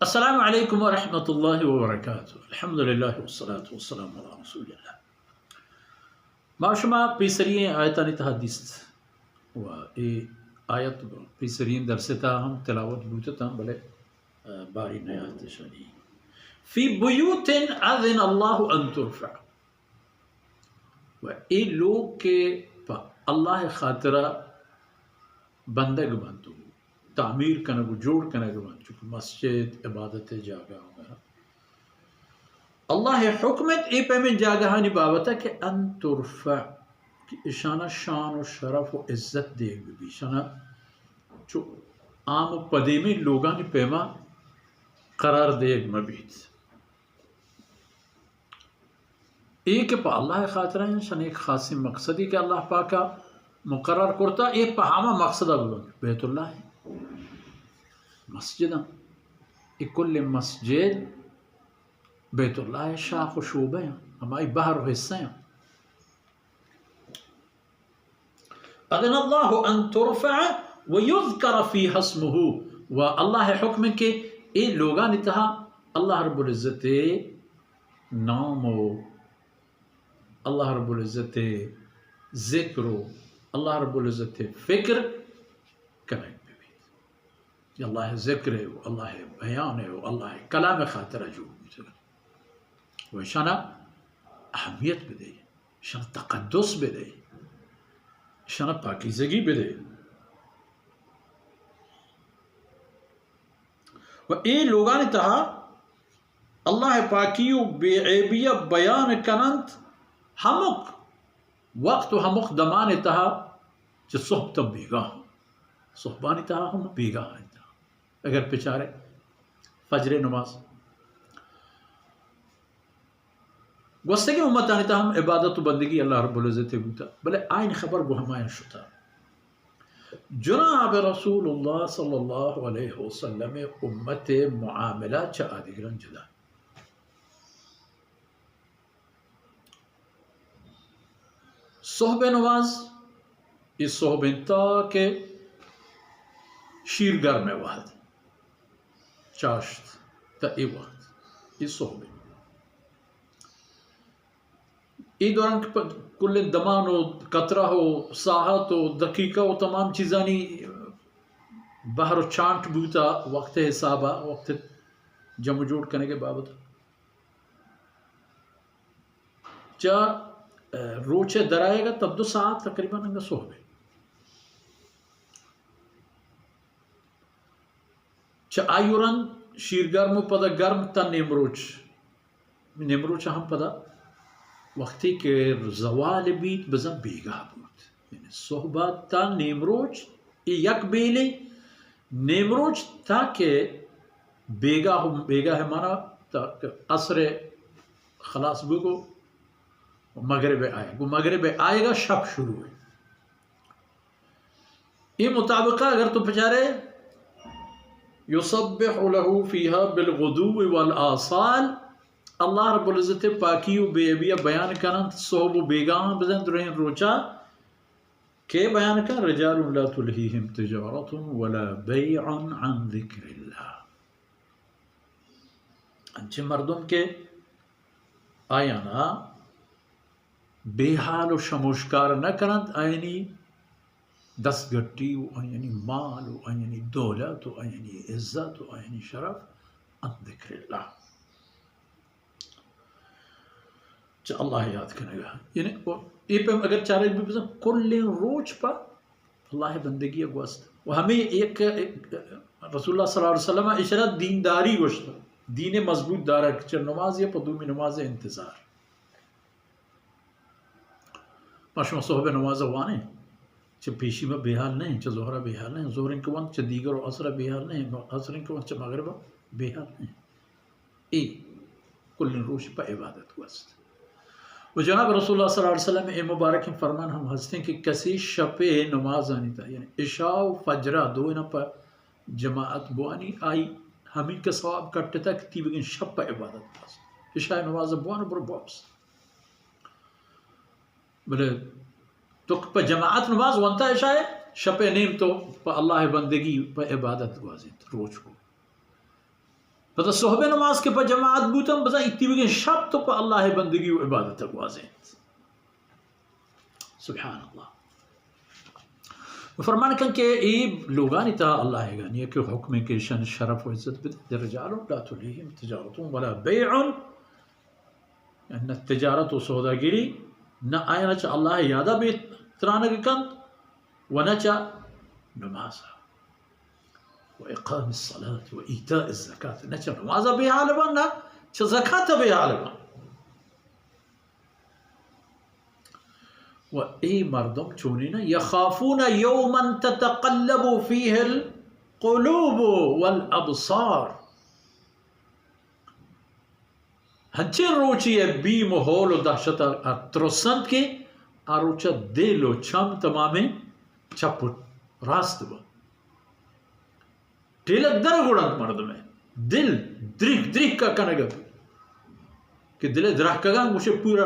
السلام علیکم ورحمۃ اللہ وبرکاتہ۔ الحمدللہ والصلاة والسلام علی رسول اللہ۔ ما شما پیسری آیتانی تہا دیست و اے آیت پیسری درس تہا ہم تلاوت بوتتاں، بلے، آ، باری نیات شانی۔ فی بیوت اذن اللہ ان ترفع۔ و اے لوگ کہ پہ اللہ خاطرہ بندگ بنت و تعمیر کنگ و جوڑ کنگ بنت، چونکہ مسجد، عبادت جاگہ وغیرہ۔ اللہ حکمت اے پیمیں جاگہانی بابت کہ ان ترفع، کہ اشانا شان و شرف و عزت دیگ ببی، اشانا چو عام و پدیمیں لوگانی پیما قرار دیگ مبیت۔ اے کہ پہ اللہ خاطرہ ہیں، شن ایک خاصیں مقصدی کہ اللہ پاکا مقرر کرتا، اے پہ ہما مقصدہ ببن۔ بیت اللہ ہے، مسجد ہیں، اے کل مسجد بیت اللہ ہے، شاخ و شعبہ ہیں، ہمائی بہر و حصہ ہیں۔ اذن اللہ ان ترفع و یذکر فیها اسمہ، و اللہ حکم کہ اے لوگانی تہا اللہ رب العزت نام و اللہ رب العزت ذکر و اللہ رب العزت فکر کنگ ببیت۔ اللہ ذکر و اللہ بیان و اللہ کلام خاطر جوڑ بوتگ و اشانا اہمیت بدے، اشانا تقدس بدے، اشانا پاکیزگی بدے۔ و اے لوگانی تہا اللہ پاکی و بے عیبی بیان کننت ہمک وقت و ہمک دمان تہا، چہ صحب تا بیگاہ، صحبانی تہا ہم بیگاہ انت۔ اگر پچارے فجر نماز، گوستگیں امتانی تہا ہم عبادت و بندگی اللہ رب العزت بوتا، بلے آئین خبر گو ہمایاں شتا۔ جناب رسول اللہ صلی اللہ علیہ وسلم امت معاملہ چہ آدگران جدا۔ صحب نماز، اے صحب انت تا کہ شیر گرم وہد، چاشت تا اے وقت، اے صحب انت۔ اے دوران کہ پ-، کل دمان و قطرہ و ساعت و دقیقہ و تمام چیزانی بہر و چانٹ بوتا وقت حسابا، وقت جمع جوڑ کنگے بابت۔ چہ، اه، روچ درآیگا تا دو ساعت تقریباً انگا صحب۔ چہ آئی و رند شیر گرم و پدا گرم تا نیمروچ۔ نیمروچ ہم پدا وقتی کہ زوال بیت بزاں بیگاہ بوت۔ یعنی صحبا تا نیمروچ اے یک بیلے، نیمروچ تا کہ بیگاہ، بیگاہ مانا تا کہ عصر خلاص بگو مغرب آئے، گو مغرب آئے گا شپ شروع ہے۔ اے مطابقہ اگر تو پچارے، یسبح له فیها بالغدو والآصال، اللہ رب العزت پاکی و بے عیبی بیان کننت صحب و بیگاہ بزن درہیں روچا۔ کے بیان کن؟ رجال لا تلهیهم تجارة ولا بیع عن ذکر اللہ۔ انچیں مردم کہ آیانا بے حال و شموشکار نہ کننت، آیانی دستگٹی و آیانی مال و آیانی دولت و آیانی عزت و آیانی شرف عن ذکر اللہ، چہ اللہ یاد کنگا۔ یعنی اے پیم اگر چارگ بی بزن کلیں روچ پہ اللہ بندگی گوست۔ و ہمیں یک، رسول اللہ صلی اللہ علیہ وسلم اشرا دینداری گوشت، دین مضبوط دارگ چہ نماز یا پہ دومی نماز انتظار۔ ما شما صحب نماز وانیں، چہ پیشی ما بیحال نہیں، چہ ظہر بیحال نہیں، ظہر انکہ وانت چہ دیگر و عصر بیحال نہیں، عصر انکہ وانت چہ مغرب بیحال نہیں۔ اے کلیں روچ پہ عبادت گوست۔ و جناب رسول اللہ صلی اللہ علیہ وسلم اے مبارکیں فرمان ہم ہستیں کہ کسی شپ نمازانی تہا، یعنی عشاء و فجرہ دوئیناں پہ جماعت بوانی، آئی ہمینکہ ثواب کٹتا کہ تی بگن شپ پہ عبادت گوست۔ عشاء نماز بوان و برو واپس۔ بلے تو پہ جماعت نماز وانتا عشاء، شپ نیم تو پہ اللہ بندگی پہ عبادت گوازینت روچ کو۔ بزاں صحب نماز کہ پہ جماعت بوتن، بزاں ایتی بگیں شپ تو پہ اللہ بندگی و عبادت گوازینت۔ سبحان اللہ۔ و فرمان کن کہ اے لوگانی تہا اللہ گانی کہ حکم کہ شان شرف و عزت بدے، رجال لا تلهيهم تجارة ولا بيع، یعنی نہ تجارت و سوداگری، نہ آیانا چہ اللہ یادا بے ترانگ کنت و نہ چہ نماز و اقام الصلاة و ایتاء الزکاة، نہ چہ نماز بے حال بن، نہ چہ زکات بے حال بن۔ و اے مردم چونین، یخافون یوما تتقلب فیه القلوب والابصار، ہنچیں روچے ء بیم و ہول و دہشت ء ترسنت کہ آ روچ ء دل و چم تمامیں چپ و راست بنت۔ ٹیلک در گڑنت مردم ء۔ دل دریک دریک ء کنگ ء کہ دل ء درہکگاں گوشے پورا